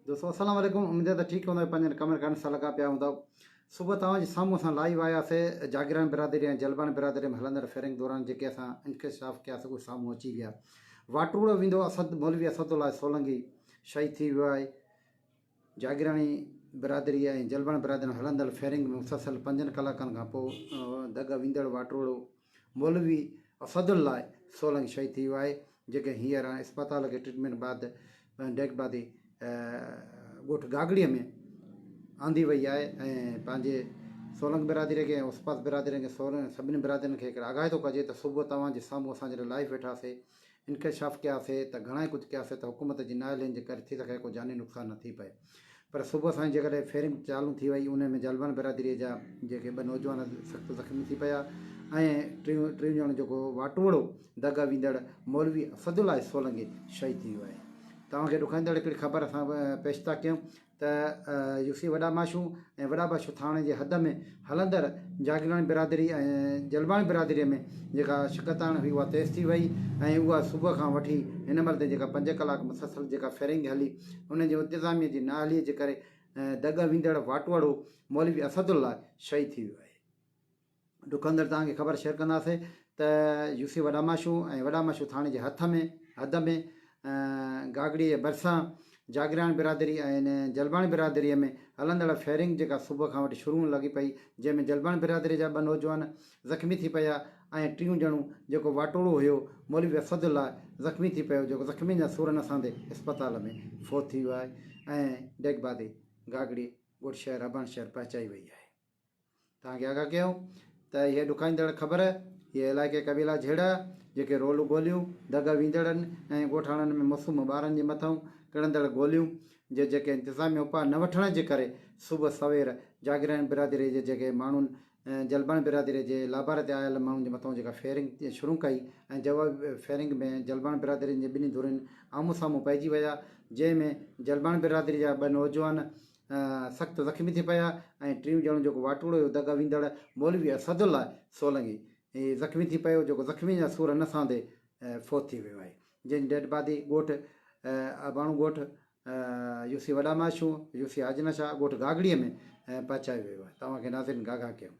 دوستو السلام عليڪم اميد آهي ته ٺيڪ هوندؤ پنهنجن ڪمن ڪارين سان لڳا پيا هوندؤ صبح توهان جي سامهون اسان لائيو آياسي جاگيراڻي برادري ۽ جلباڻي برادري ۾ هلندڙ فيرنگ دوران جيڪي اسان انڪشاف ڪياسي اهي سامهون اچي ويا واٽوڙو ويندو اسد مولوي اسد الله سولنگي شهيد ٿي ويو آهي جاگيراڻي برادري ۽ جلباڻي برادري ۾ هلندڙ فيرنگ ۾ مسلسل پنجن ڪلاڪن کان پوء دڳ ويندڙ واٽوڙو مولوي اسد الله سولنگي شهيد ٿي ويو آهي جيڪي هينئر اسپتال کي ٽريٽمينٽ بعد ڊيگبادي ڳوٺ گاگڙي ۾ آندي وئي آهي ۽ پنهنجي سولنگ برادري کي ۽ اوسپاس برادرين کي سڀني برادرين کي هڪڙا آگاهي ٿو ڪجي ته صبح توهان جي سامهون اسان جڏهن لائيو ويٺاسي انڪشاف ڪياسي ته گهڻائي ڪجهه ڪياسي ته حڪومت جي نااهلين جي ڪري ٿي سگهي ڪو جاني نقصان نه ٿي پئي پر صبح سان ئي جيڪڏهن فيرنگ چالو ٿي وئي انهي ۾ جلبان برادري جا جيڪي ٻه نوجوان سخت زخمي ٿي پيا ۽ ٽيون ٽيون ڄڻو جيڪو واٽوڙو دغا ويندڙ مولوي اسد الله سولنگي شهيد ٿي ويو آهي توهان کي ڏکائيندڙ هڪڙي خبر اسان پيش ٿا ڪيون ته يوسي وڏا ماشو ۽ وڏا باشو ٿاڻي جي حد ۾ هلندڙ جاگيراڻي برادري ۽ جلباڻي برادري ۾ جيڪا شڪتاڻ هئي اها تيز ٿي وئي ۽ اها صبح کان وٺي هن مهل تائين جيڪا پنج ڪلاڪ مسلسل جيڪا فيرنگ هلي ان جي انتظاميه جي نااهلي جي ڪري دڳ ويندڙ واٽوڙو مولوي اسد الله شهيد ٿي ويو آهي. ڏکندڙ توهان کي خبر شيئر ڪنداسين ته يو سي وڏا ماشو ۽ وڏا ماشو ٿاڻي جي هٿ ۾ حد ۾ گاگڙي جي ڀرسان جاگيراڻي برادري ۽ جلباڻي برادري ۾ هلندڙ فيرنگ جيڪا صبح کان وٺي شروع لڳي پئي جنهن ۾ جلباڻي برادري جا ٻه نوجوان زخمي ٿي پيا ۽ ٽيون ڄڻو جيڪو واٽوڙو هيو مولوي اسد الله زخمي ٿي پيو جيڪو زخمين جا سور نه سهندي اسپتال ۾ فوت ٿي ويو آهي ۽ ڊيگبادي گاگڙي ڳوٺ شهر اباڻ شهر پهچائي وئي آهي. توهان کي آگاهه ڪيون ته هيء ڏکائيندڙ خبر، هيء علائقي قبيلا جهيڙا، جيڪي رولو گوليون، دڳ ويندڙن ۽ ڳوٺاڻن ۾ معصوم ٻارن جي مٿئون ڪڙندڙ گوليون جي جيڪي انتظامي اپاء نه وٺڻ جي ڪري صبح سوير جاگيراڻي برادري جي جيڪي ماڻهن جلباڻي برادري جي لاباري تي آيل ماڻهن جي مٿئون جيڪا فيرنگ شروع ڪئي ۽ جوابي فيرنگ ۾ جلباڻي برادرين جي ٻنهي ڌرين آمهون سامهون پئجي ويا جنهن ۾ جلباڻي برادري جا ٻه نوجوان سخت زخمي ٿي پيا ۽ ٽيون ڄڻو جيڪو واٽوڙو جو دڳ ويندڙ مولوي اسد الله سولنگي زخمي ٿي پيو جيڪو زخمين جا سور نه سهندي فوت ٿي ويو آهي جنهن جي ڊيڊ باڊي ڳوٺ اباڻو ڳوٺ يوسي وڏا ماشو يوسي حاجنا شاهه ڳوٺ گاگڙي ۾ پهچايو ويو آهي توهان کي ناظرين گاگها ڪيون.